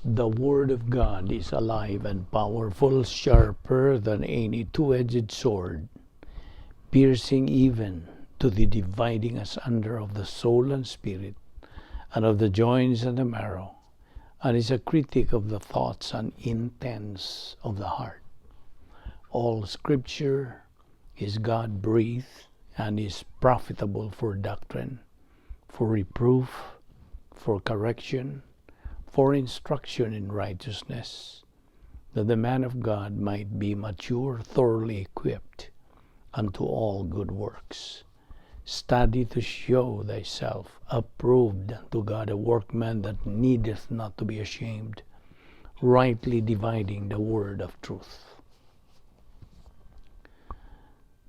The Word of God is alive and powerful, sharper than any two-edged sword, piercing even to the dividing asunder of the soul and spirit, and of the joints and the marrow, and is a critic of the thoughts and intents of the heart. All Scripture is God breathed and is profitable for doctrine, for reproof, for correction, for instruction in righteousness, that the man of God might be mature, thoroughly equipped unto all good works. Study to show thyself approved unto God, a workman that needeth not to be ashamed, rightly dividing the word of truth.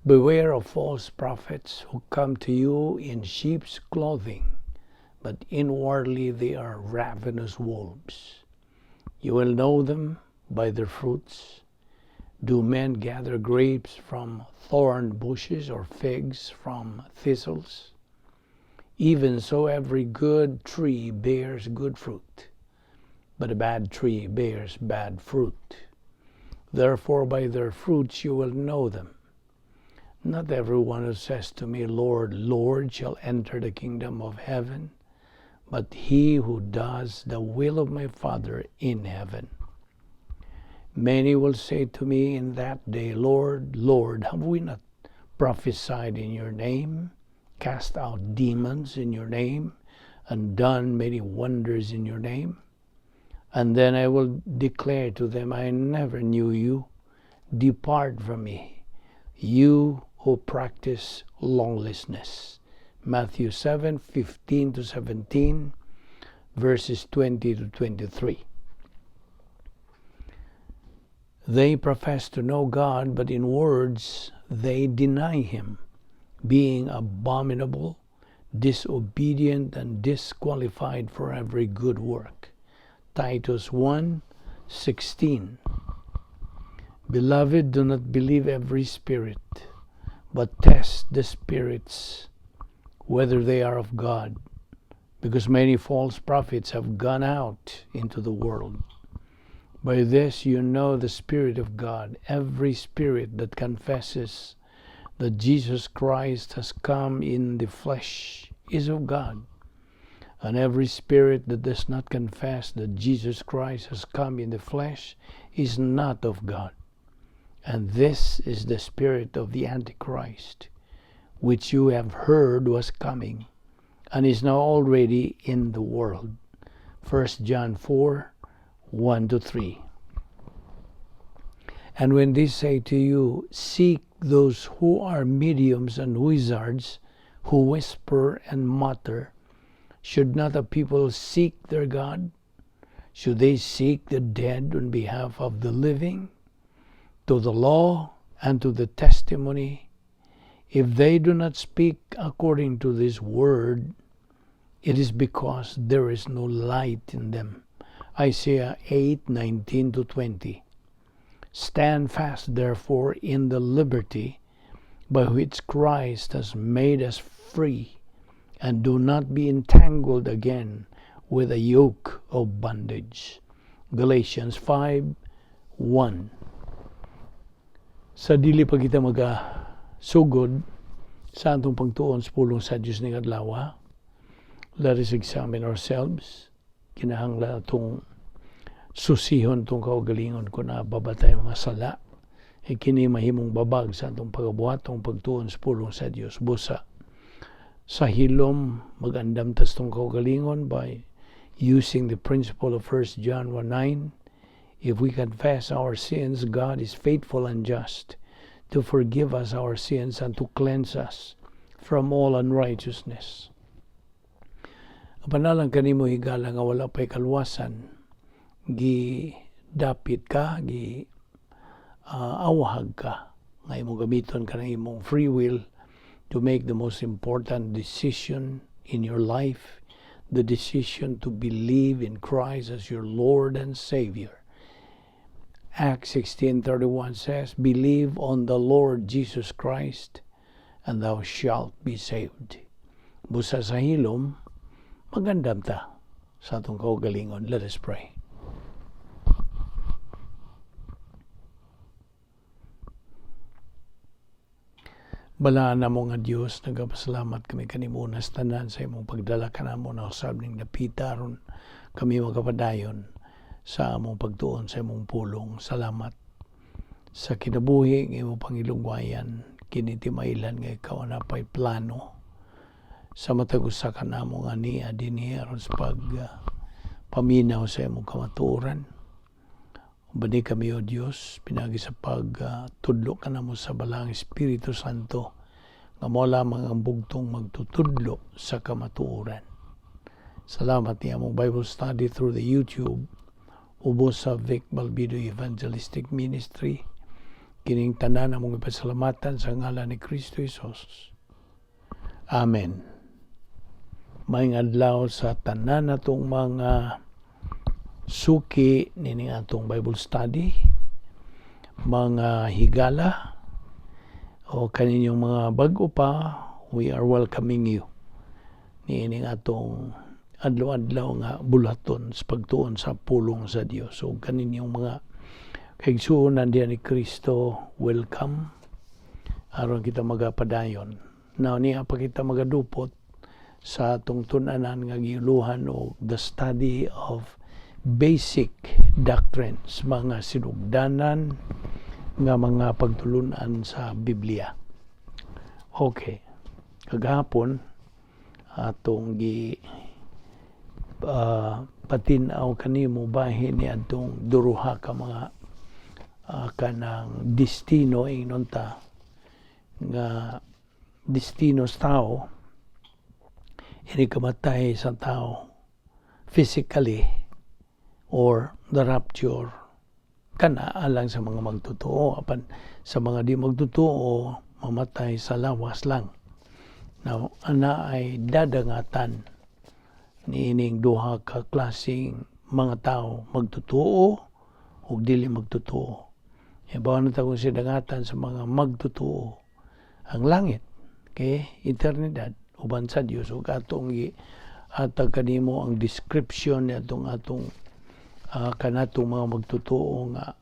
Beware of false prophets who come to you in sheep's clothing, but inwardly they are ravenous wolves. You will know them by their fruits. Do men gather grapes from thorn bushes or figs from thistles? Even so, every good tree bears good fruit, but a bad tree bears bad fruit. Therefore, by their fruits you will know them. Not everyone who says to me, 'Lord, Lord,' shall enter the kingdom of heaven, but he who does the will of my Father in heaven. Many will say to me in that day, 'Lord, Lord, have we not prophesied in your name, cast out demons in your name, and done many wonders in your name?' And then I will declare to them, 'I never knew you. Depart from me, you who practice lawlessness.'" Matthew 7:15 to 17, verses 20 to 23. They profess to know God, but in words they deny Him, being abominable, disobedient, and disqualified for every good work. Titus 1:16. Beloved, do not believe every spirit, but test the spirits whether they are of God, because many false prophets have gone out into the world. By this you know the Spirit of God. Every spirit that confesses that Jesus Christ has come in the flesh is of God. And every spirit that does not confess that Jesus Christ has come in the flesh is not of God. And this is the spirit of the Antichrist, which you have heard was coming, and is now already in the world. 1 John 4:1 to 3. And when they say to you, 'Seek those who are mediums and wizards, who whisper and mutter,' should not the people seek their God? Should they seek the dead on behalf of the living? To the law and to the testimony, if they do not speak according to this word, it is because there is no light in them. Isaiah 8:19 to 20. Stand fast, therefore, in the liberty by which Christ has made us free, and do not be entangled again with a yoke of bondage. Galatians 5:1. Sa dili pa kita maga sugod sa atong pagtuon sa pulong sa Diyos ning adlaw, let us examine ourselves. Kinahanglan atong susihon atong kaugalingon kung naa ba tay mga sala. E kini mahimong babag sa atong pagabuhat, atong pagtuon sa pulong sa Dios. Busa sa hilom magandam ta sa atong kaugalingon by using the principle of 1 John 1:9. "If we confess our sins, God is faithful and just to forgive us our sins and to cleanse us from all unrighteousness." Apan alang kanimo, higala, nga wala pa'y kaluwasan, gi dapit ka, gi awhag ka nga imong gamiton ka ng imong free will to make the most important decision in your life, the decision to believe in Christ as your Lord and Savior. Acts 16:31 says, "Believe on the Lord Jesus Christ, and thou shalt be saved." Busa sa hilom, magandam ta sa atong kaugalingon. Let us pray. Balaan namo nga Dios, nagapasalamat kami kanimo sa tanan sa imong pagdala kanamo na usab ning dapita aron kami makapadayon sa among pagtuon sa imong pulong. Salamat sa kinabuhi nga imong pangilungwayan, kini timailhan nga ikaw naa pay plano sa matag usa kanamo nga nia dinhi aron sa pag paminaw sa imong kamatuoran. Ubani kami, O Dios, pinagi sa pagtudlo kanamo sa Balaang Espiritu Santo nga mao lamang ang bugtong magtutudlo sa kamatuoran. Salamat ni among Bible study through the YouTube ubos sa Vic Balbido Evangelistic Ministry. Kining tanan among ipasalamatan sa ngalan ni Kristo Jesus. Amen. Maayong adlaw sa tanan natong mga suki nining atong Bible study, mga higala, o kaninyong mga bag-o pa, we are welcoming you niining atong adlaw-adlaw nga bulaton sa pagtuon sa pulong sa Dios. So kaninyong mga kaigsuonan diha ni Kristo, welcome aron kita magapadayon. Now niya pa kita magadupot sa atong tun-anan nga giuluhan og the study of basic doctrines, mga sinugdanan nga mga pagtulunan sa Biblia. Okay. Kagahapon atong gi patin-aw kanimo bahin ni atong duruha ka mga kanang destino, ingnon ta nga destino sa tao ini kamatay sa tao physically or the rapture kana alang sa mga magtotoo, apan sa mga di magtotoo, mamatay sa lawas lang. Now, ana ay dadangatan niining duha ka klaseng mga tao, magtotoo ug dili magtotoo. Ibaw na ta kung dangatan sa mga magtotoo ang langit, okay, eternidad uban sa Dios, ug atong gi atag kanimo ang description ni atong atong kanatong mga magtotoo nga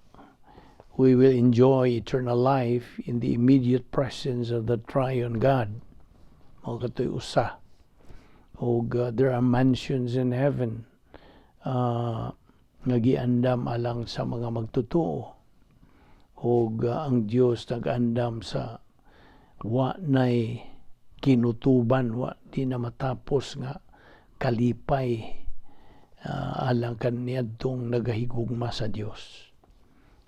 we will enjoy eternal life in the immediate presence of the Triune God. Mao katoy usa. Ug there are mansions in heaven nga giandam alang sa mga magtotoo. Ug ang Dios nag-andam sa wa nay kinutuban, wa di na matapos nga kalipay alang kaniadtong nagahigugma sa Dios.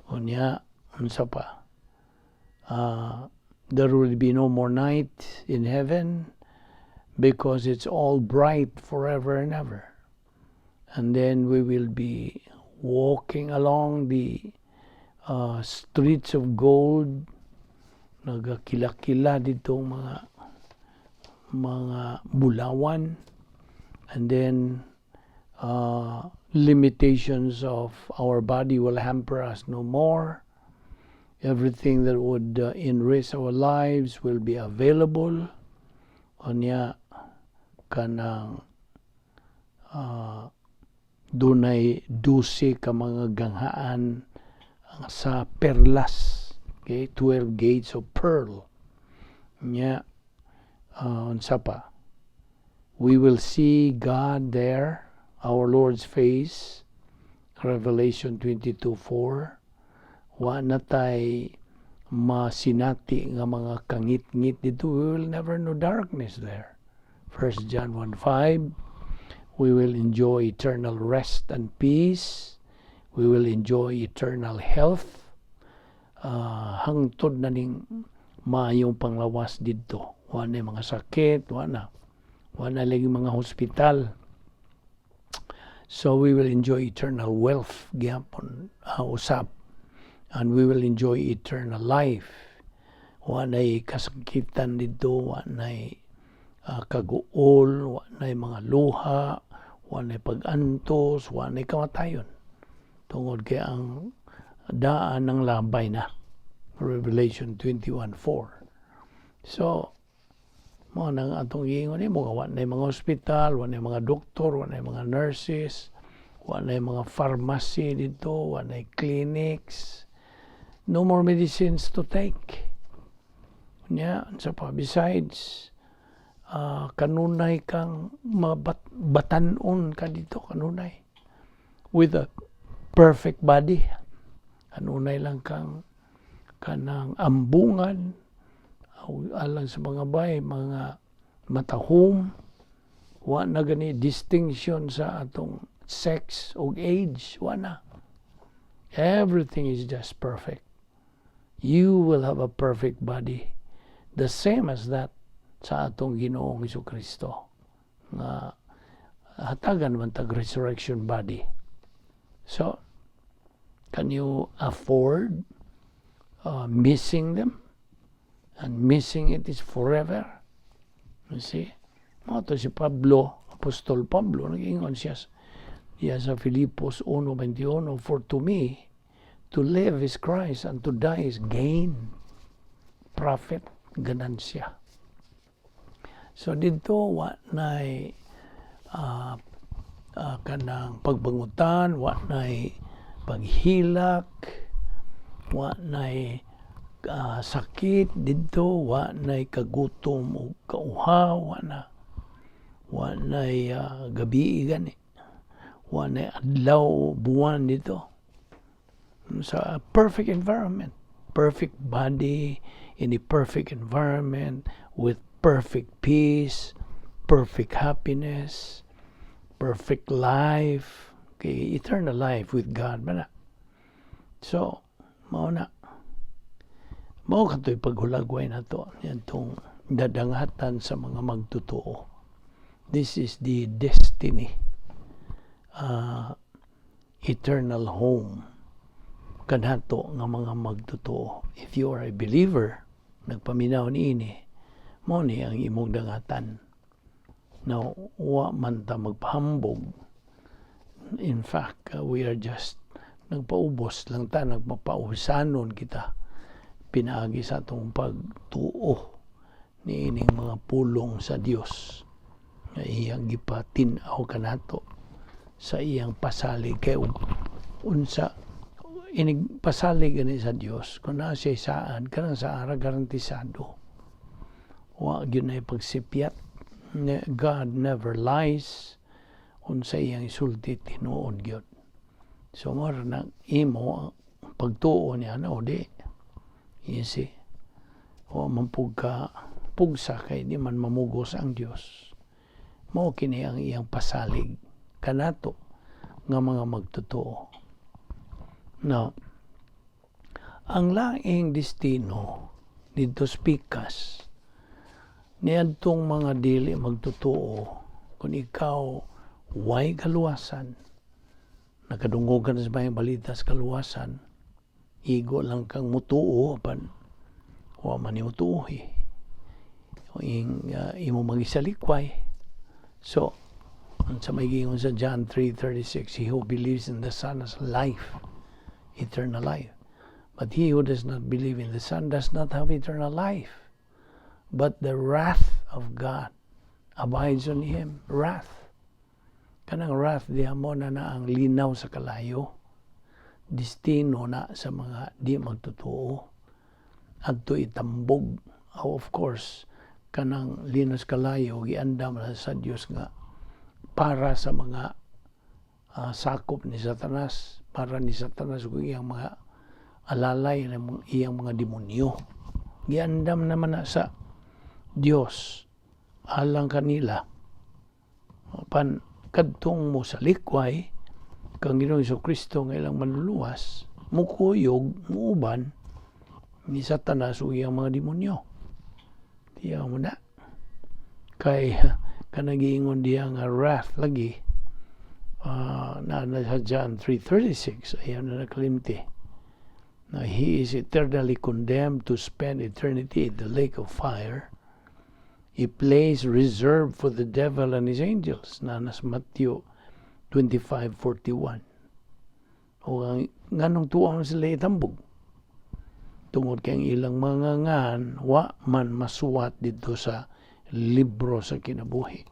Unya, unsa pa? There will be no more night in heaven because it's all bright forever and ever. And then we will be walking along the streets of gold, nagakila-kila dito mga bulawan, and then limitations of our body will hamper us no more. Everything that would enrich our lives will be available. Unya, kanang dunay 12 ka mga ganghaan sa perlas. Okay, 12 gates of pearl. Nya, unsa pa? We will see God there, our Lord's face. Revelation 22:4. Wa na tay masinati nga mga kangit-ngit dito. We will never know darkness there. 1 John 1:5. We will enjoy eternal rest and peace. We will enjoy eternal health. Hangtod na ning maayong panglawas didto. Wa na mga sakit, wa na. Wa na lagi mga hospital. So we will enjoy eternal wealth gihapon usab, and we will enjoy eternal life. Wa nay kasakitan didto, wa nay kaguol, wa nay mga luha, wa nay pag-antos, wa nay kamatayon. Tungod kay ang daan ng labay na. Revelation 21:4. So, mao nang atong giingon nimo nga wa nay mga hospital, wa nay mga doktor, wa nay mga nurses, wa nay mga pharmacy dito, wa nay clinics. No more medicines to take. Nya, sa pa, besides, kanunay kang batanon ka didto kanunay with a perfect body. Kanunay lang kang kanang ambungan alang sa mga bay, mga matahom, wa na gani distinction sa atong sex o age, wa na. Everything is just perfect. You will have a perfect body, the same as that sa atong Ginoong Kristo nga hatagan man tag resurrection body. So can you afford missing them? And missing it is forever, you see. Mao to si Pablo, Apostol Pablo, nag-ingon siya diya sa Filipos 1:21, "For to me, to live is Christ and to die is gain." Profit, ganansya. So didto, wa nay kanang pagbangutan, wa nay paghilak, wa nay sakit didto, wa nay kagutom o kauhaw, wa na. Wa nay gabi gani. Wa nay adlaw, buwan didto. Sa perfect environment, perfect body in a perfect environment with perfect peace, perfect happiness, perfect life, okay, eternal life with God man na. So, mao na. Mao kato'y paghulagway nato itong dadangatan sa mga magtotoo. This is the destiny, eternal home kanato nga mga magtotoo. If you are a believer, nagpaminaw niini, mao ni ang imong dangatan. Now, wa man ta magpahambog. In fact, we are just nagpaubos lang ta, nagpapausanon kita pinaagi sa atong pagtuo niining mga pulong sa Dios nga iyang gipatin-aw kanato sa iyang pasalig. Kay unsa inig pasalig gani sa Dios, kung naa siya saan kanang sa ara garantisado, wa gyud nay pagsipyat. God never lies. Unsa iyang isulti, tinuod gyud. So mo na imo pagtuo niya na o di, you see, wa man pug ka pugsa kay di man mamugos ang Dios. Mao kini ang iyang pasalig kanato nga mga magtotoo. Now, ang laing destino didto sa pikas niadtong mga dili magtotoo, kung ikaw way kaluwasan, nakadungog ka na sa maayong balita sa kaluwasan, igo lang kang mutuo apan wa man nimo tuohi ing imo magisalikway. So unsa may giingon sa John 3:36? "He who believes in the Son has life, eternal life, but he who does not believe in the Son does not have eternal life, but the wrath of God abides on him." Wrath, kanang wrath diha mo na na ang linaw sa kalayo, destino na sa mga di magtotoo adto itambog. Oh, of course, kanang linos kalayo giandam na sa Dios nga para sa mga sakop ni Satanas, para ni Satanas ug iyang mga alalay, ng iyang mga demonyo. Giandam naman na sa Dios alang kanila. Pan kadtong mo sa likway kang Ginoong Kristo nga ilang manluluwas, mukuyog, muuban ni Satanas ug iyang mga demonyo. Diya mo na. Kay kanang giingon diya nga wrath lagi na sa John 3:36, ayaw na nakalimti na he is eternally condemned to spend eternity in the lake of fire, a place reserved for the devil and his angels, na nas Matthew 25:41. O ang nganong tuwa man sila itambog? Tungod kay ang ilang mga ngan wa man masuwat didto sa libro sa kinabuhi.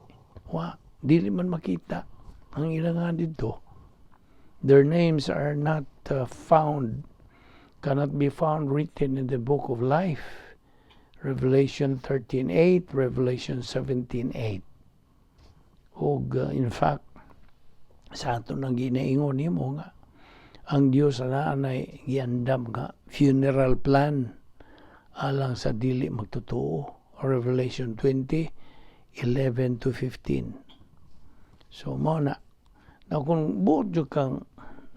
Wa, dili man makita ang ilang ngan didto. Their names are not found, cannot be found written in the book of life. Revelation 13:8, Revelation 17:8. Ug in fact, sa ato nang ginaingon nimo nga ang Dios ana anay giandam nga funeral plan alang sa dili magtotoo. Revelation 20:11 to 15. So mao na na kung buot jud kang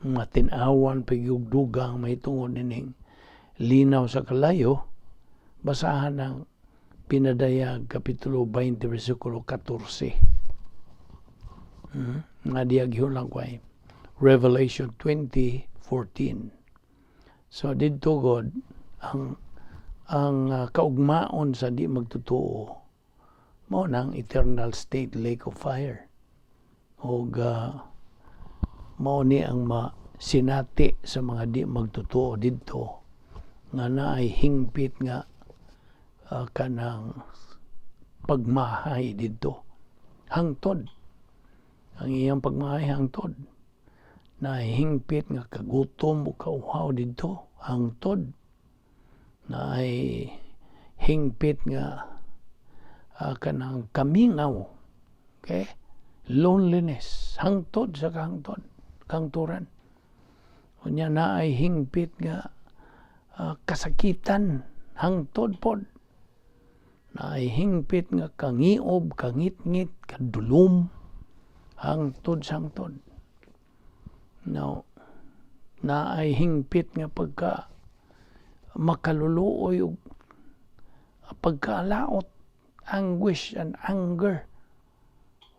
matin-awan pa gyud dugang mahitungod nining linaw sa kalayo, basahan ang Pinadayag Kapitulo 20 versikulo 14. Nga diya gihulang ko ay Revelation 20:14. So didto god ang kaugmaon sa di magtotoo mao nang eternal state, lake of fire, ug mao ni ang masinati sa mga di magtotoo didto nga naay hingpit nga kanang pagmahay didto hangtod ang iyang pagmahay, hangtod na hingpit nga kagutom o kauhaw didto hangtod, naay hingpit nga kanang kamingaw, okay, loneliness, hangtod sa kahangtod kahangturan. Unya naay hingpit nga kasakitan hangtod pod, naay hingpit nga kangiob, kangitngit, kadulom hangtod sa hangtod. Now, naay hingpit nga pagka makaluluoy ug pagkaalaot, anguish and anger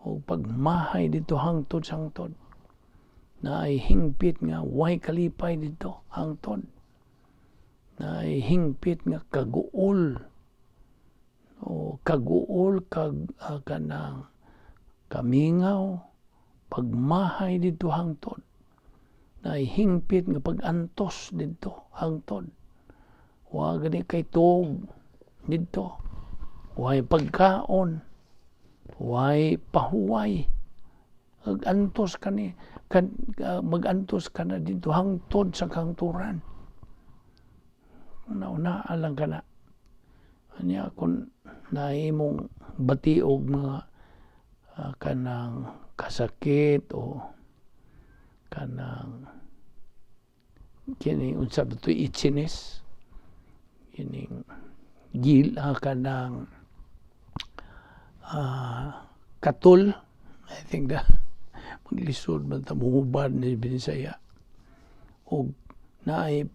o pagmahay dito hangtod sa hangtod, naay hingpit nga way kalipay dito hangtod, naay hingpit nga kaguol o kaguol kag kanang kamingaw, pagmahay dito hangtod, naay hingpit nga pagantos dito hangtod, wa gani kay tuog didto, way pagkaon, way pahuway, magantos kani kan, magantos ka na dito hangtod sa kahangturan. Una lang ka na anya kung naimong batiog mga kanang kasakit o kanang kining unsa ba to, itchiness, kining gil kanang katul. I think that maglisod man ta muhubad ni Binisaya og naay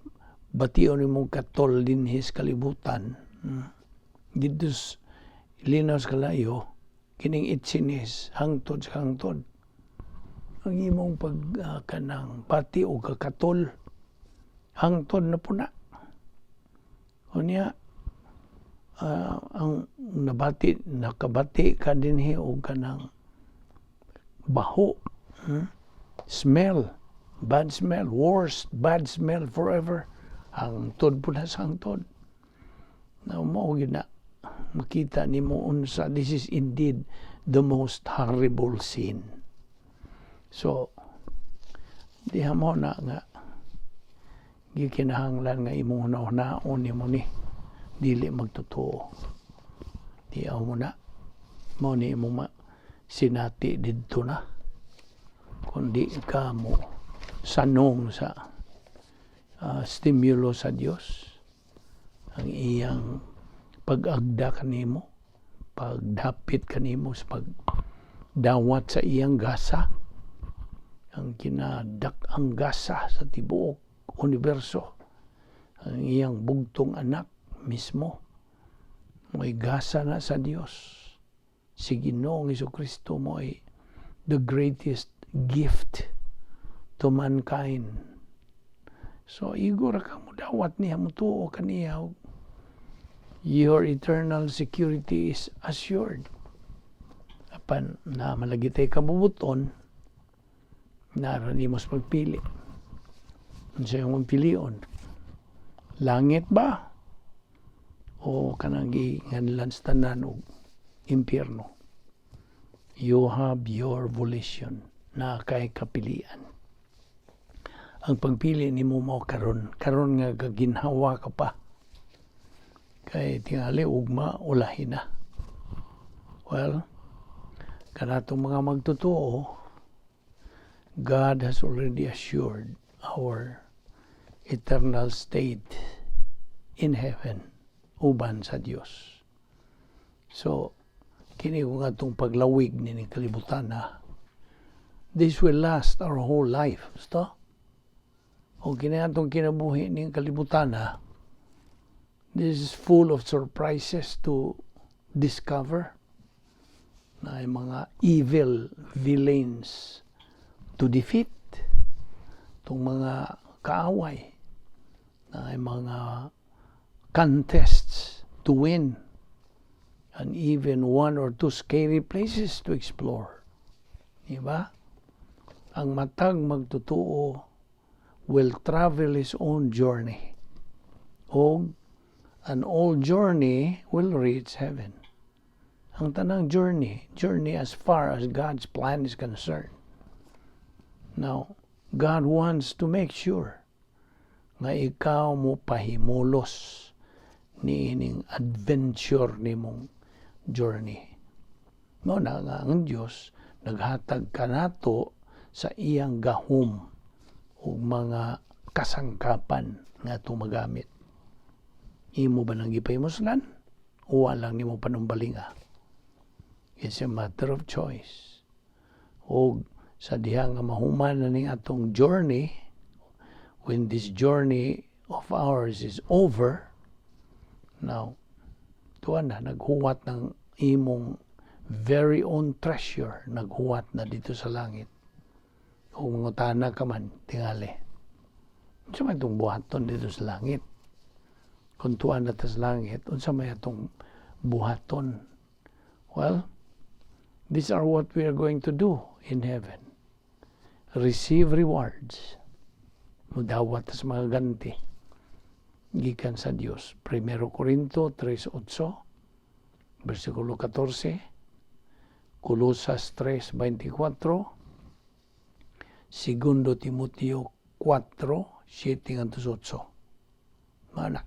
bation nimong katol dinhi sa kalibutan. Didto sa linaw sa kalayo, kining itchiness hangtod sa hangtod ang imong pag kanang bati og kakatol hangtod na puna. Unya ang nabati, nakabati ka dinhi og kanang baho, Smell, bad smell, worst bad smell forever, hangtod po na sa hangtod na. Mao gyud na makita nimo unsa, this is indeed the most horrible sin. So diha mo na nga gikinahanglan nga imong hunahunahon nimo ni dili magtotoo. Diaw mo na mo ni imong sinati didto na kung di ka mo sanong sa stimulo sa Dios, ang iyang pag-agda kanimo, pagdapit kanimo sa pagdawat sa iyang gasa, ang kinadak-ang gasa sa tibuok universo, ang iyang bugtong anak mismo mo'y gasa na sa Dios. Si Ginoong Kristo mo'y the greatest gift to mankind. So igo ra ka mo dawat niya, mutuo kaniya, your eternal security is assured. Apan na malagi tay kabubuton, nara nimo sa pagpili. Unsa imong pilion? Langit ba o kanang giinganlan sa tanan og impyerno? You have your volition na kay kapilian. Ang pagpili nimo mao karon, karon nga gaginhawa ka pa. Kay tingali ugma ulahi na. Well, kanatong mga magtotoo, God has already assured our eternal state in heaven uban sa Dios. So, kini kung atong paglawig ni kalibutan na, this will last our whole life. Basta? O kini atong kinabuhi ning kalibutan na, this is full of surprises to discover na yung mga evil villains to defeat, itong mga kaaway na yung mga contests to win, and even one or two scary places to explore. Di ba? Ang matag magtotoo will travel his own journey. O an old journey will reach heaven. Ang tanang journey, journey as far as God's plan is concerned. Now, God wants to make sure nga ikaw mo pahimulos ni ining adventure nimong journey. Mao na nga ang Dios naghatag kanato sa iyang gahom ug mga kasangkapan nga atong magamit. Imo ba nang gipahimuslan o walang nimo panumbalinga? It's a matter of choice. O sa diha nga mahuman na ning atong journey, when this journey of ours is over, now, tuwa na, naghuwat ng imong very own treasure, naghuwat na dito sa langit. Kung mangutana ka man, tingali, unsa may itong buhaton dito sa langit? Kung tuwa na ta sa langit, unsa may atong buhaton? Well, these are what we are going to do in heaven. Receive rewards. Mudawat sa mga ganti gikan sa Dios. Primero Corinto 3.8, versikulo 14, Colosas 3.24, Segundo Timoteo 4, 7 ngadto 8. Mana.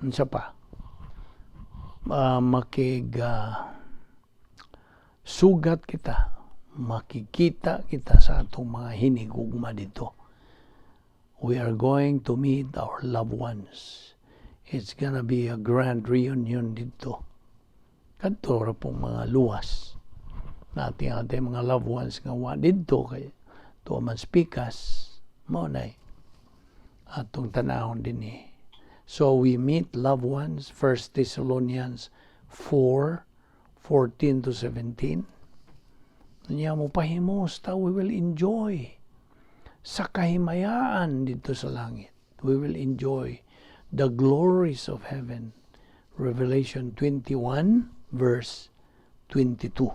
Unsa pa? Makig sugat kita, makikita kita sa atong mga hinigugma dito. We are going to meet our loved ones. It's gonna be a grand reunion dito. Kadto ra pong mga luwas. Natin ating mga loved ones nga wa didto kay tuwa man speakas mao nay atong tanawon dinhi. So we meet loved ones, 1 Thessalonians 4, 14 to 17. Nya mo pahimos ta, we will enjoy sa kahimayaan dito sa langit. We will enjoy the glories of heaven. Revelation 21 verse 22.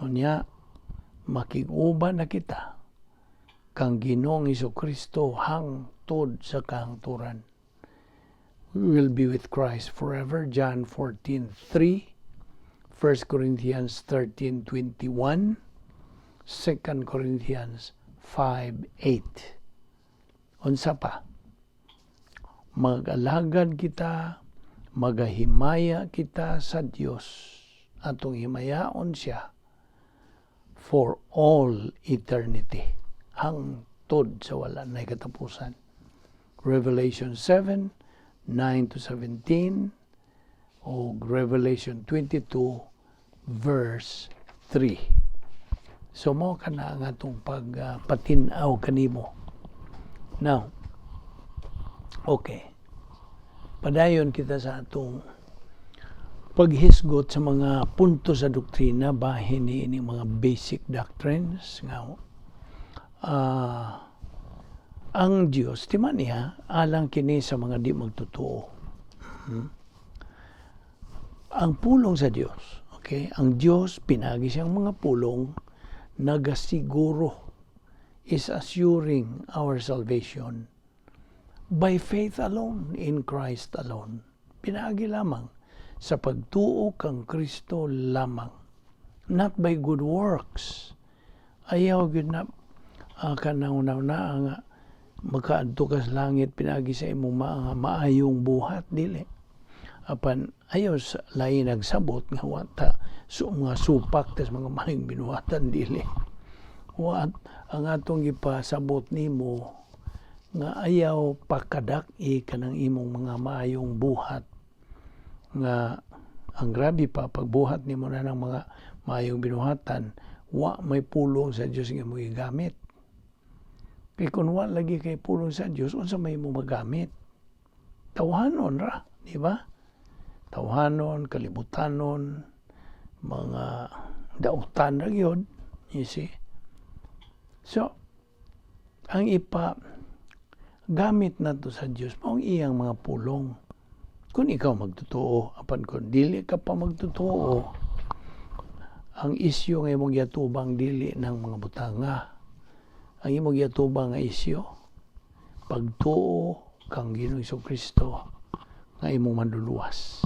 Unya, makig-uban na kita kang Ginoong Kristo hangtod sa kahangturan. We will be with Christ forever. John 14:3, 1 Corinthians 13:21, 2 Corinthians 5:8. Unsa pa? Mag-alagad kita, magahimaya kita sa Dios. Atong himayaon siya for all eternity. Hangtod sa wala na katapusan. Revelation 7, 9 to 17, o Revelation 22, verse 3. So mao kana ang atong pagpatin-aw kanimo. Now, okay. Padayon kita sa atong paghisgot sa mga punto sa doktrina bahin ni ini mga basic doctrines nga ang Dios ti man niya alang kini sa mga di magtotoo. Ang pulong sa Dios, okay? Ang Dios pinagi siyang mga pulong nagasiguro, is assuring our salvation by faith alone in Christ alone. Pinaagi lamang sa pagtuo kang Kristo lamang. Not by good works. Ayaw gyud na kanang una nga Makaadto ka sa langit pinaagi sa imong mga maayong buhat, dili. Apan ayaw sa lain nagsabot nga wa ta so, mga supak tas mga maayong binuhatan, dili. Wa ang atong gipasabot nimo nga ayaw pakadak-i kanang imong mga maayong buhat, nga ang grabe pa pagbuhat nimo na ng mga maayong binuhatan, wa may pulong sa Dios nga mo gigamit. Kay kung wa lagi kay pulong sa Dios, unsa may mo magamit? Tawhanon ra, di ba? Tawhanon, kalibutanon, mga dautan ra gyud, you see? So, ang ipa gamit nato sa Dios mao ang iyang mga pulong. Kung ikaw magtotoo, apan kung dili ka pa magtotoo, ang isyu nga imong giatubang dili ng mga butanga. Ang imong giatubang nga isyu, pagtuo kang Ginoong Kristo nga imong manluluwas.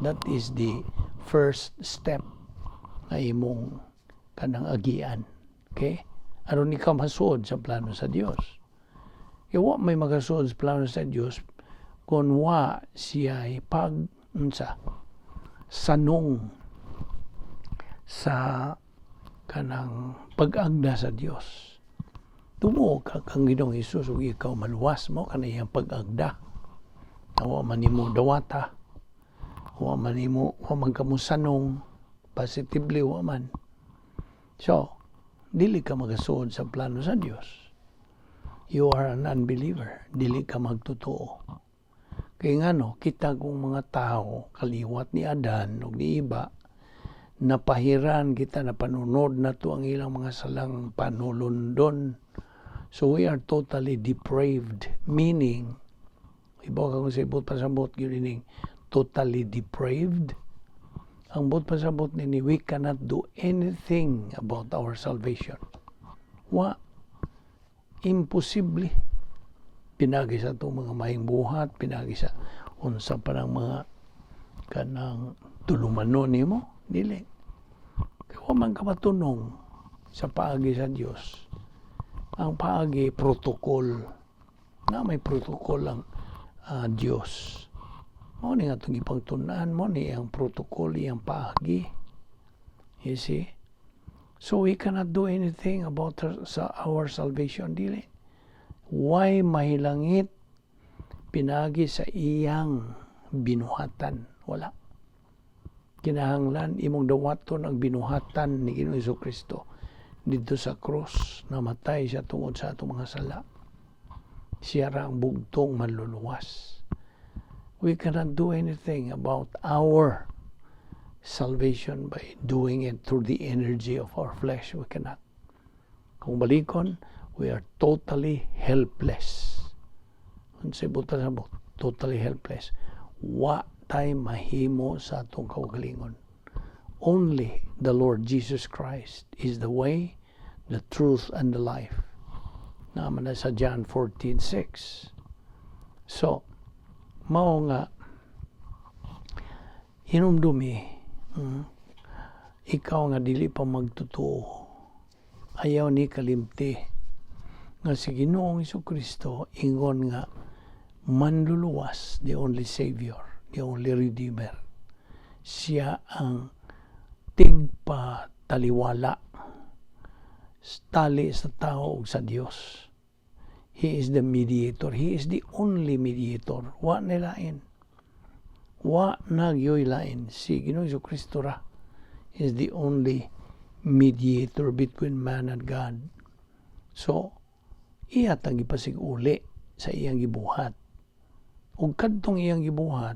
That is the first step nga imong kanang agian. Okay? Aron ikaw masuod sa plano sa Dios. Kaya wa may makasuod sa plano sa Dios kung wa siya pag unsa sanong sa kanang pag-agda sa Dios. Tumuo ka kang Ginoong Hesus ug ikaw maluwas mo kanang iyang pag-agda. Wa man nimo dawata. Wa man nimo, wa man kamo sanong positively, wa man. So, dili ka makasuod sa plano sa Dios. You are an unbeliever. Dili ka magtotoo. Kay ngano, kita kung mga tao, kaliwat ni Adan ug ni Eva, napahiran kita, napanunod na to ang ilang mga salang panulundon. So we are totally depraved. Meaning, iba ka kung sa ibot pasabot yun ining totally depraved. Ang buot pasabot nini, we cannot do anything about our salvation. Wa. Imposible. Pinagi sa itong mga maayong buhat, pinagi sa unsa pa ng mga kanang tulumanon nimo, dili. Kaya wa man ka matunong sa paagi sa Dios. Ang paagi, protocol. Na may protocol ang Dios. Mao ni nga itong ipangtun-an mo ni ang protocol, iyang paagi. You see? So we cannot do anything about sa our salvation, dili. Why mahilangit pinagi sa iyang binuhatan? Wala. Kinahanglan imong dawaton ang binuhatan ni Ginoong Kristo didto sa cross. Namatay siya tungod sa atong mga sala. Siya ra ang bugtong manluluwas. We cannot do anything about our salvation by doing it through the energy of our flesh. We cannot. Kung balikon, we are totally helpless. Unsay buot pasabot, totally helpless. Wa tay mahimo sa atong kaugalingon. Only the Lord Jesus Christ is the way, the truth, and the life. Naman na sa John 14:6. So, mao nga hinumdumi, ikaw nga dili pa magtotoo, ayaw ni kalimti nga si Ginoong Kristo ingon nga manluluwas, the only Savior, the only Redeemer. Siya ang tigpataliwala tali sa tao ug sa Dios. He is the mediator. He is the only mediator. Wa na lain. Wa na gyoy lain. Si Ginoong Kristo ra is the only mediator between man and God. So, iya tang gipasig-uli sa iyang gibuhat. Ug kadtong iyang gibuhat,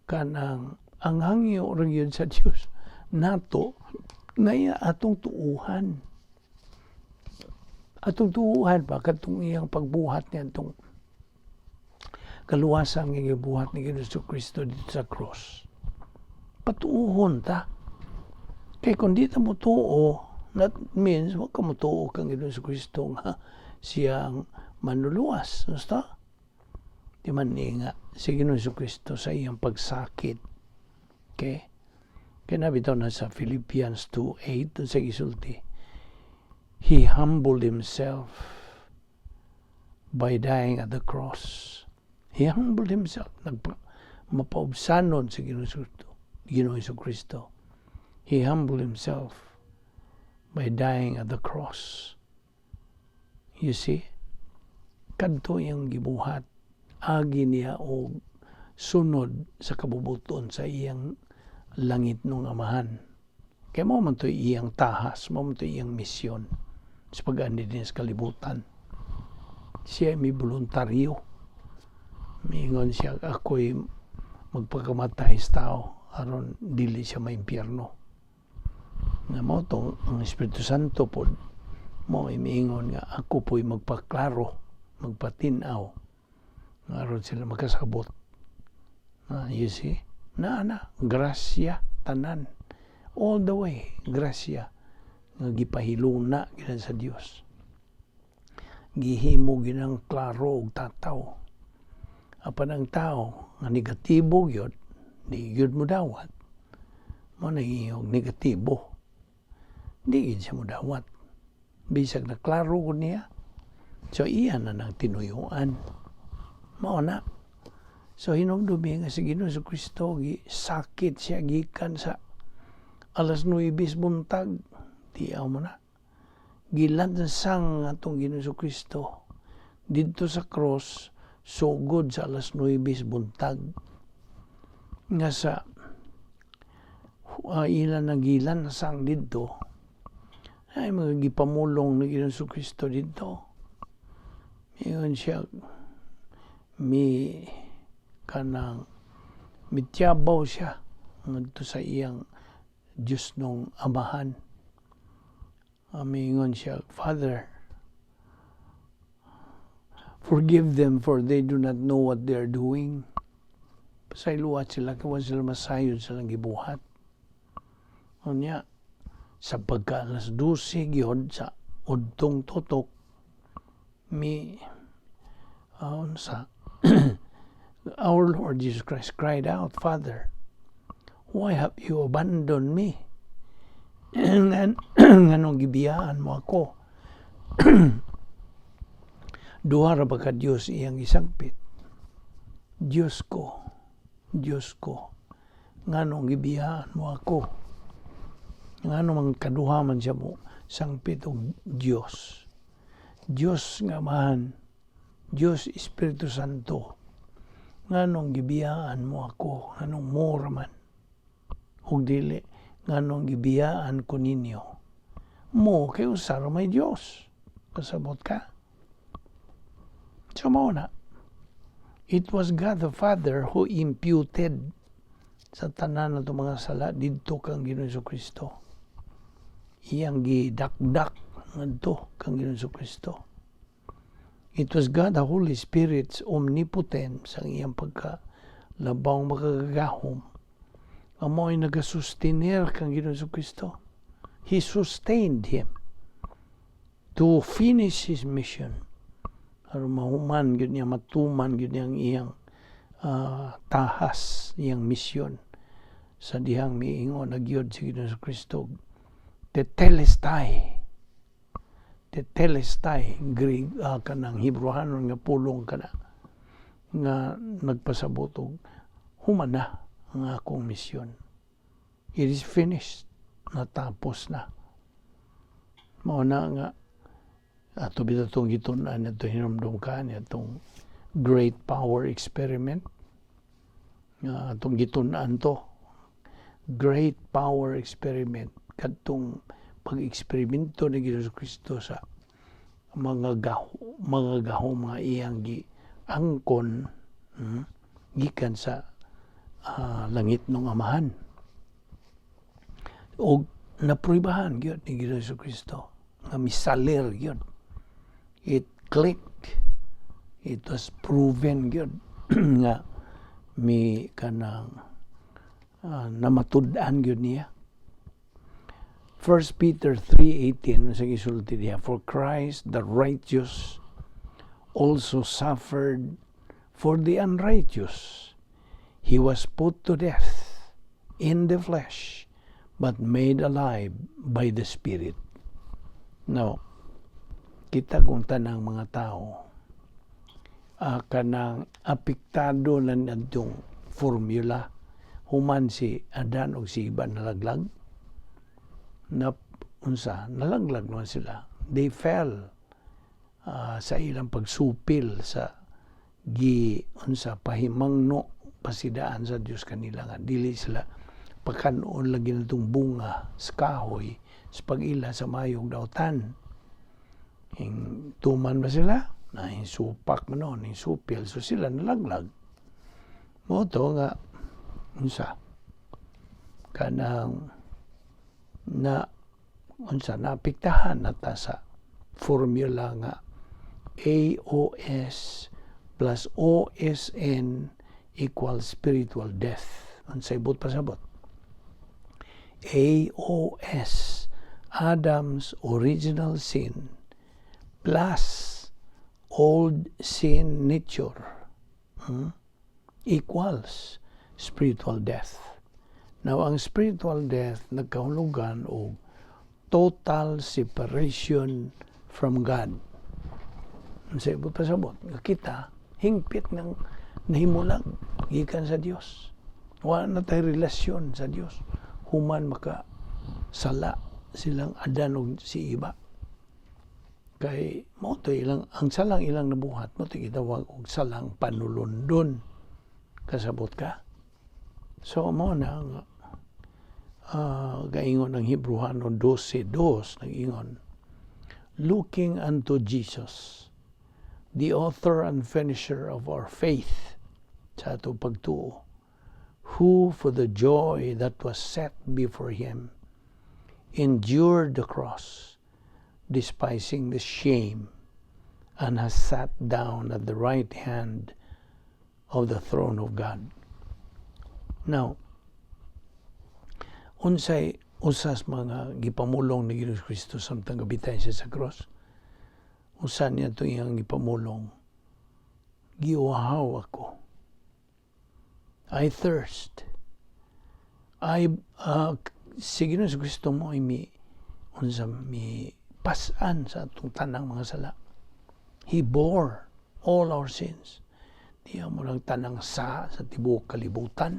kanang ang hangyo ra gyud sa Dios nato nga iya atong tuuhan. Atong tuuhan pa kadtong iyang pagbuhat niya, atong kaluwasan nga gibuhat ni Ginoong Kristo didto sa cross. Patuuhon ta. Kay kung di ta mo tuo, that means wa ka motuo kang Ginoong Kristo nga siyang manluluwas. Basta? Di man ni nga si Ginoong Kristo sa iyang pagsakit. Okay? Kaya nabitaw na sa Philippians 2:8 dun sa gisulti. He humbled himself. By dying at the cross. He humbled himself. Nagpa, mapaubsanon sa Ginoo Kristo. Ginoo Kristo. He humbled himself by dying at the cross. You see? Kadto iyang gibuhat. Agi niya og sunod sa kabubuton sa iyang langitnong Amahan. Kay mao man to iyang tahas, mao man to iyang misyon sa pag-andi din sa kalibutan. Siya may voluntaryo. Miingon siya, "Ako'y magpakamatay sa tao aron dili siya maimpyerno." Nga mao to ang Espiritu Santo pod mo miingon nga ako po'y magpaklaro, magpatinaw nga aron sila makasabot. You see? Na na, grasya tanan. All the way, grasya nga gipahiluna gikan sa Dios. Gihimo ginang klaro og tataw. Apan ang tao nga negatibo gyud, di gyud mo dawat. Mao na iyong negatibo. Di gyud siya mo dawat. Bisag na klaro ko niya. So iya na nang tinuyuan. Mao na. So hinumdumi nga si Ginoo sa Kristo gi sakit siya gikan sa alas 9 buntag. Tiaw mo na. Gilansang atong Ginoo sa Kristo didto sa cross sugod sa alas 9 buntag. Nga sa ilan na gilansang didto ay mga gipamulong ni Ginoo Kristo didto. Ingon siya, mi kanang mityabaw siya ngadto sa iyang Diyos nung Amahan. Miingon siya, "Father, forgive them, for they do not know what they are doing." Pasayloa sila kay wa sila masayod sa ilang gibuhat. Unya, sa pagka alas 12 gyud sa udtong tutok, mi unsa, our Lord Jesus Christ cried out, "Father, why have you abandoned me?" Nganong gibiyaan mo ako? Duha ra ba ka Dios iyang gisagpit? "Diyos ko, Diyos ko, nganong gibiyaan mo ako?" Ngano man kaduha man siya mo sangpit og Dios? Dios nga Amahan, Dios Espiritu Santo, nganong gibiyaan mo ako? Nganong mura man? Ug dili, nganong gibiyaan ko ninyo? Mo kay usa ra may Dios. Kasabot ka? So mao na. It was God the Father who imputed sa tanan na mga sala didto kang Ginoo Kristo. Iyang gidakdak ngadto kang Ginoo Kristo. It was God the Holy Spirit's omnipotence, ang iyang pagka labaw makagagahom, ang mao'y nagasustenir kang Ginoo Kristo. He sustained him to finish his mission. Aron mahuman gyud niya, matuman gyud niya ang iyang tahas, iyang misyon. Sa dihang miingon na gyud si Ginoo Kristo, "Tetelestai." Tetelestai, Greek, kanang Hebrewanon nga pulong kana nga nagpasabot og human na ang akong misyon. It is finished. Natapos na. Mao na nga ato bitaw itong gitun-an ato, hinumdum ka atong great power experiment nga atong gitun-an to, great power experiment, kadtong pag-eksperimento ni Ginoo Kristo sa mga gaho mga iyang gi angkon gikan sa langit ng Amahan og napruibahan gyud ni Ginoo Kristo nga misalir gyud. It clicked. It was proven gyud nga mi kanang namatud-an gyud niya. 1 Peter 3:18 sa gisulti diha, "For Christ the righteous also suffered for the unrighteous. He was put to death in the flesh, but made alive by the Spirit." Now, kita kung tanang mga tao Kanang apektado na natong formula human si Adan og si Eva nalaglag na, unsa, nalaglag naman sila. They fell sa ilang pagsupil sa gi unsa pahimangno, pasidaan sa Dios kanila nga dili sila pakanon lagi natong bunga sa kahoy sa pag-ila sa mayong dautan. Ing tuman ba sila na supak man noon, supil, so sila nalaglag. Mao to nga unsa kanang na unsa, naapektahan na ta sa formula nga AOS plus OSN equals spiritual death. Unsay buot pasabot? AOS, Adam's original sin, plus old sin nature equals spiritual death. Now, ang spiritual death nagkahulugan og total separation from God. Sa buot pasabot, nga kita, hingpit ng nahimulag gikan sa Dios. Wala na tay relasyon sa Dios human maka sala silang Adan ug si Eva. Kay mao to ilang ang salang ilang nabuhat, mao to gitawag og salang panulundon. Kasabot ka? So mao na nga gaingon ang Hebreohano 12:2, nag-ingon, "Looking unto Jesus, the author and finisher of our faith," sa ato pagtuo, "who for the joy that was set before him endured the cross, despising the shame, and has sat down at the right hand of the throne of God." Now, unsay usas mga gipamulong ni Ginoong Kristo samtang gabitay siya sa cross? Usa niya ito iyang gipamulong, "Giuhaw ako. I thirst." I si Ginoong Kristo mo ay mi unsa, mi pas-an sa atong tanang mga sala. He bore all our sins. Diya mo lang tanang sa tibuok kalibutan.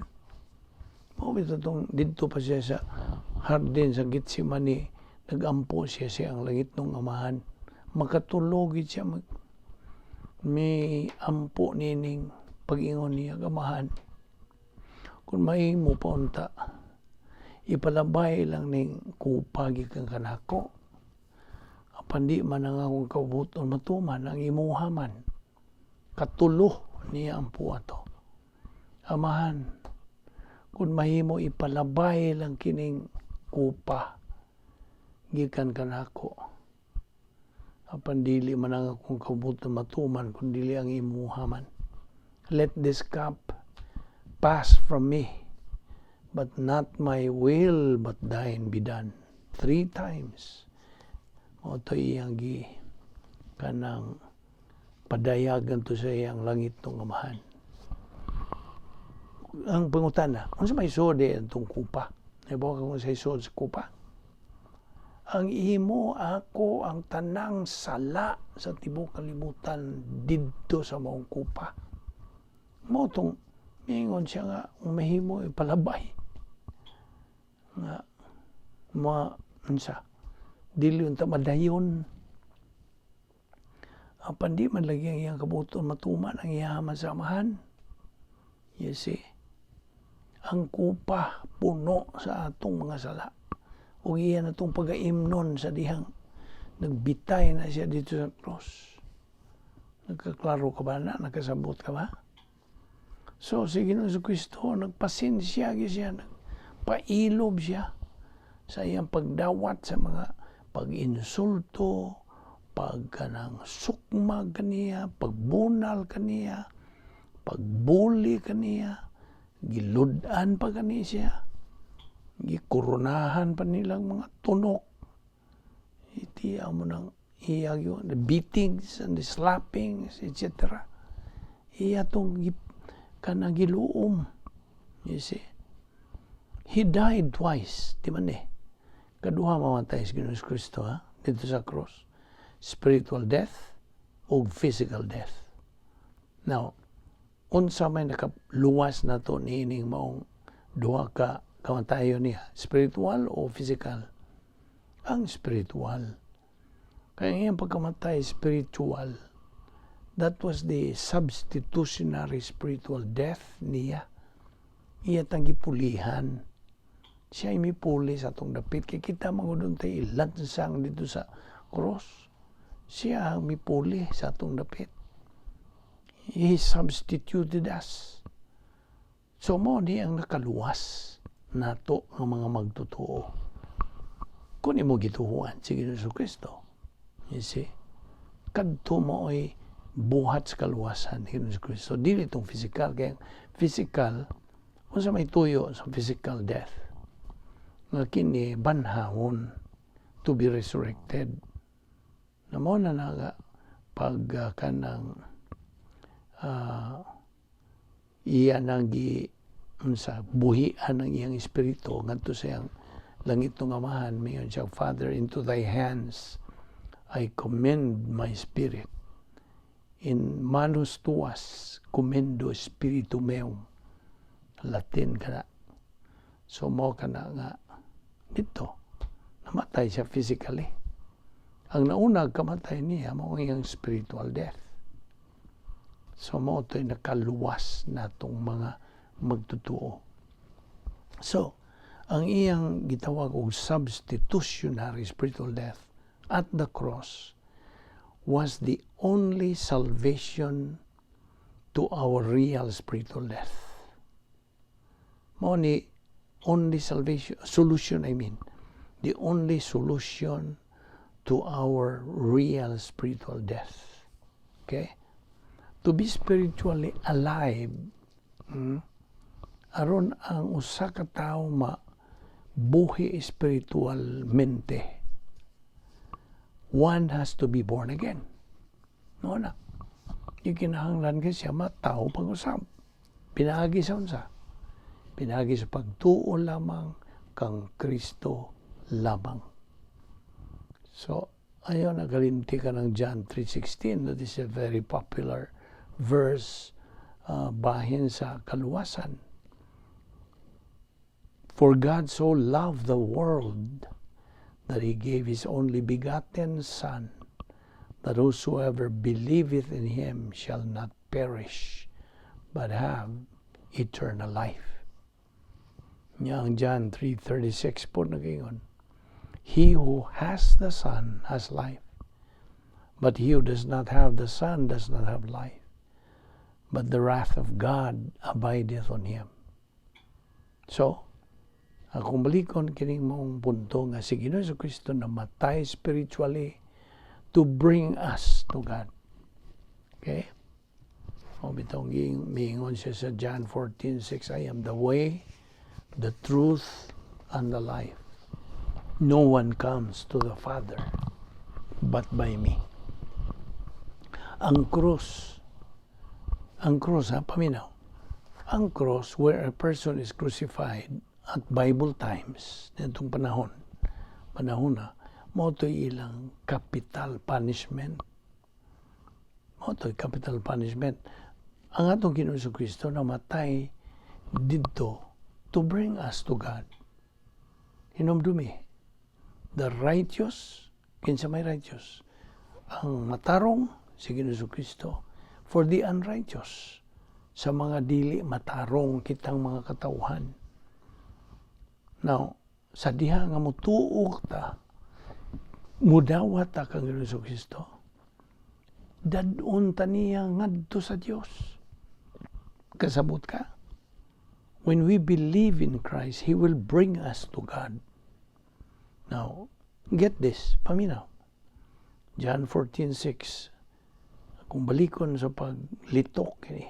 Mao bitaw tong didto pa siya sa hardin sa Gethsemane, nagampo siya sa iyang langitnong Amahan. Makatulog siya mag, may ampo nining pag-ingon niya, "Amahan, kung mahimo pa unta, ipalabay lang ning kupa gikan kanako. Apan di man ang akong kabubut-on matuman, ang imuha man." Katulo niya ampo ato. "Amahan, kung mahimo, ipalabay lang kining kupa gikan kanako. Apan dili man ang akong kabubut-on matuman, kun dili ang imuha man. Let this cup pass from me, but not my will but thine be done." Three times. Mao to iyang gi kanang padayagan to sa iyang langitnong Amahan. Ang pangutana, unsa may suod itong kupa? Nahibaw ka kung sa suod sa kupa? Ang imo, ako, ang tanang sala sa tibuok kalibutan didto sa maong kupa. Mao tong miingon siya nga kung mahimo ipalabay nga ma unsa, dili unta madayon, apan di man lagi ang iyang kabubut-on matuman, ang iya man sa Amahan. You see, ang kupa puno sa atong mga sala ug iya na itong pagaimnon sa dihang nagbitay na siya dito sa cross. Nagkaklaro ka ba na? Nakasabot ka ba? So, si Ginoong Kristo, nagpasensya siya, nagpailob siya sa iyang pagdawat sa mga pag-insulto, pagkanang sukmag kaniya, pagbunal kaniya, pagbuli kaniya, gilud-an pa kaniya siya, gikoronahan pa nilang mga tunok. Iti mo nang iya yun, the beatings and the slappings, etc. Iya tong kanang giluom. You see? He died twice, di man eh. Kaduha mamatay si Ginoong Kristo ha, dito sa cross. Spiritual death o physical death. Now, unsa may nakaluwas nato niining maong duha ka kamatayon niya, spiritual o physical? Ang spiritual. Kaya ang iyang pagkamatay spiritual. That was the substitutionary spiritual death niya. Iya tang gipulihan. Siya ay mipuli sa atong dapit. Kay kita man tay ilansang dito sa cross. Siya ang mipuli sa atong dapit. He substituted us. So mao ni ang nakaluwas nato ng mga magtotoo. Kung imo gituhuan si Ginoong Kristo. You see? Kadto mo ay buhat sa kaluwasan ni Ginoong Kristo. Dili itong physical. Kaya physical, kung sa may tuyo sa physical death, nga kini banhawon to be resurrected. Na mao na nga pag kanang iya nang gi unsa buhian ang iyang espiritu ngadto sa iyang langit ng Amahan, mayon siya, "Father, into thy hands I commend my spirit." "In manus tuas commendo spiritum meum." Latin kana. So mao kana nga dito namatay siya physically. Ang nauna kamatay niya mao ang iyang spiritual death. So mao to'y nakaluwas natong mga magtotoo. So, ang iyang gitawag og substitutionary spiritual death at the cross was the only salvation to our real spiritual death. Mao ni only salvation, solution, I mean, the only solution to our real spiritual death. Okay? To be spiritually alive, aron ang usa ka tawo ma buhi espiritualmente, one has to be born again. No na. Yung kinahanglan kay siya matawo pag-usab. Pinaagi sa unsa? Pinaagi sa pagtuo lamang kang Kristo lamang. So, ayaw nagalinti ka ng John 3:16. That is a very popular verse bahin sa kaluwasan. "For God so loved the world that He gave His only begotten Son, that whosoever believeth in Him shall not perish, but have eternal life." Nya ang John 3:36 po nag-ingon, "He who has the Son has life, but he who does not have the Son does not have life, but the wrath of God abideth on him." So, akong balikon kining maong punto nga si Ginoong Kristo namatay spiritually to bring us to God. Okay? O bitong miingon siya sa John 14:6, "I am the way, the truth, and the life. No one comes to the Father but by me." Ang cross ha, paminaw. Ang cross where a person is crucified at Bible times, nitong panahon na, mao to'y ilang capital punishment. Mao to'y capital punishment. Ang atong Ginoong Kristo namatay didto to bring us to God. Hinumdumi, the righteous, kinsa may righteous? Ang matarong, si Ginoong Kristo, for the unrighteous, sa mga dili matarong kitang mga katawhan. Now, sa diha nga mutuo ta, mudawat ta kang Ginoong Kristo, dad-on ta niya ngadto sa Dios. Kasabot ka? When we believe in Christ, He will bring us to God. Now, get this, paminaw. John 14:6. Kung balikon sa paglitok kini,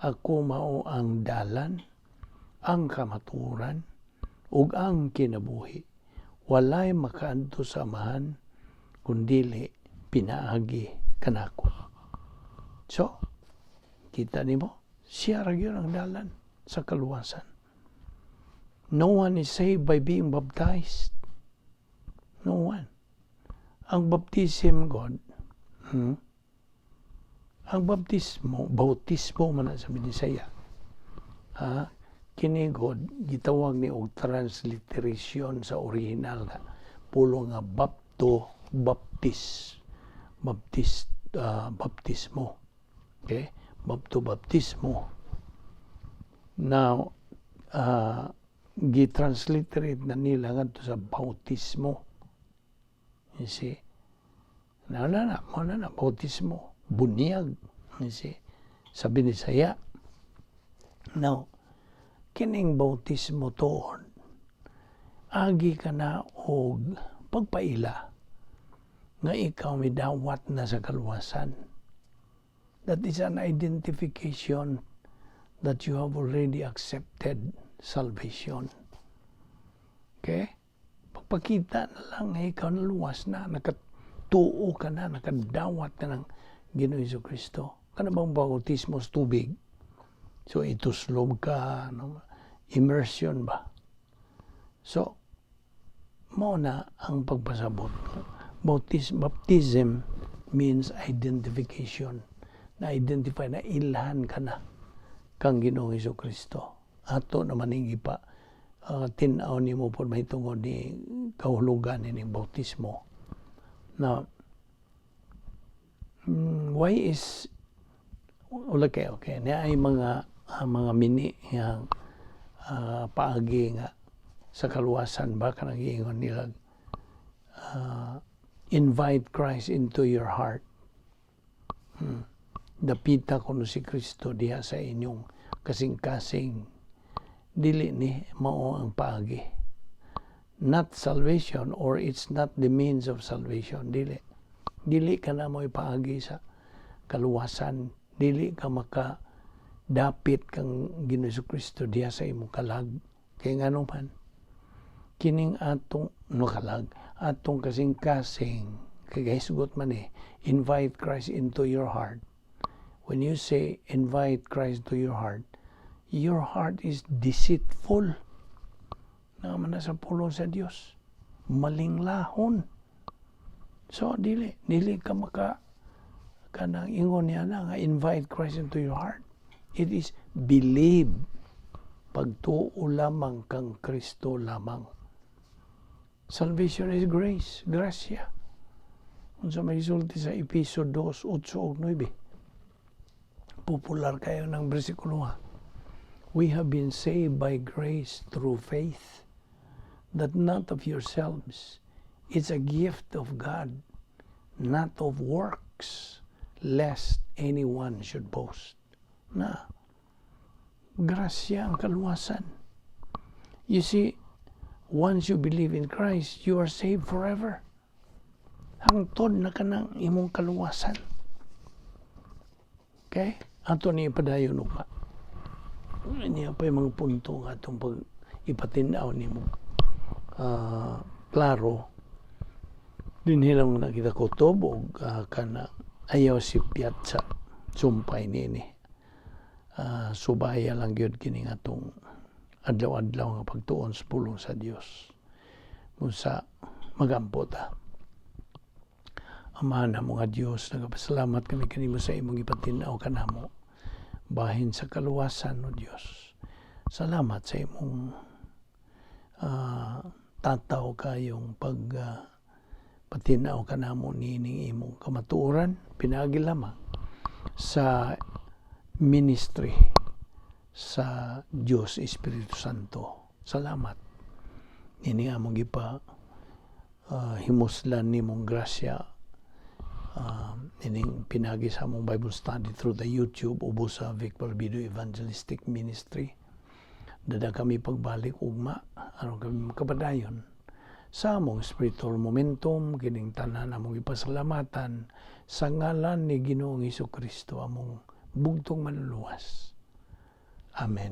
"Ako mao ang dalan, ang kamatuoran, ug ang kinabuhi. Walay makaadto sa Amahan kun dili pinaagi kanako." So, kita nimo, siya ra gyud ang dalan sa kaluwasan. No one is saved by being baptized. No one. Ang baptism God, Ang baptismo, bautismo man na sa Binisaya. Ha? Kini gud gitawag ni og transliteration sa original nga pulong nga bapto, baptis, baptist, baptismo. Okay? Bapto, baptismo. Now, gi-transliterate na nila ngadto sa bautismo. You see? Wala na, wala na, bautismo. Bunyag. You see? Sa Binisaya. Now, kining bautismo tuon, agi ka na og pagpaila nga ikaw midawat na sa kaluwasan. That is an identification that you have already accepted salvation. Okay? Pagpakita na lang nga ikaw naluwas na, nakatuo ka na, nakadawat ka ng Ginoo Hesus Kristo. Kana bang bautismo sa tubig? So ituslob ka, no? Immersion ba? So, mao na ang pagpasabot. Baptism means identification. Na-identify na ilhan ka na kang Ginoong Hesus Kristo. Ato naman ning ipa tin-aw nimo pod mahitungod ni kahulugan ining bautismo. Now, why is okay. Niya ay mga mini nga paagi nga sa kaluwasan ba, kanang giingon nila invite Christ into your heart. Dapita kuno si Kristo diha sa inyong kasing-kasing. Dili ni mao ang paagi. Not salvation, or it's not the means of salvation. Dili. Dili ka na mo ipaagi sa kaluwasan. Dili ka maka dapit kang Ginoo Kristo diha sa imong kalag. Kay ngano man, kining atong no kalag, atong kasing-kasing, kay gahisgot man eh, invite Christ into your heart. When you say invite Christ to your heart is deceitful. Naa man na sa pulong sa Dios. Malinglahon. So dili ka maka kanang ingon niya na nga invite Christ into your heart. It is believe. Pagtuo lamang kang Kristo lamang. Salvation is grace, grasya. Unsa may sulti sa Epeso 2, 8 ug 9. Popular kayo ng bersikulo ha. We have been saved by grace through faith, that not of yourselves. It's a gift of God, not of works, lest anyone should boast. Na, grasya ang kaluwasan. You see, once you believe in Christ, you are saved forever. Hangtod na ka ng imong kaluwasan. Okay? Ato ni ipadayon pa. Niya pa yung mga punto nga atong pag ipatin-aw nimo. Klaro, dinhi lang na kita kutob og kana ayaw sipyat sa sumpay niini. Subaya lang gyud kini nga atong adlaw-adlaw nga pagtuon sa pulong sa Dios. Kung sa magampo ta. Ama namo nga Dios, nagapasalamat kami kanimo sa imong ipatin-aw kanamo bahin sa kaluwasan, o Dios. Salamat sa imong tataw kayong pag patinaw kanamo niining imong kamatuoran pinaagi lamang sa ministry sa Dios Espiritu Santo. Salamat. Ini among gipa himuslan nimong grasya ining pinagi sa among Bible study through the YouTube ubos sa Vic Balbido Evangelistic Ministry. Dada kami pagbalik ugma aron kami makapadayon sa among spiritual momentum. Kining tanan among ipasalamatan sa ngalan ni Ginoong Hesus Kristo, among bugtong Manluluwas. Amen.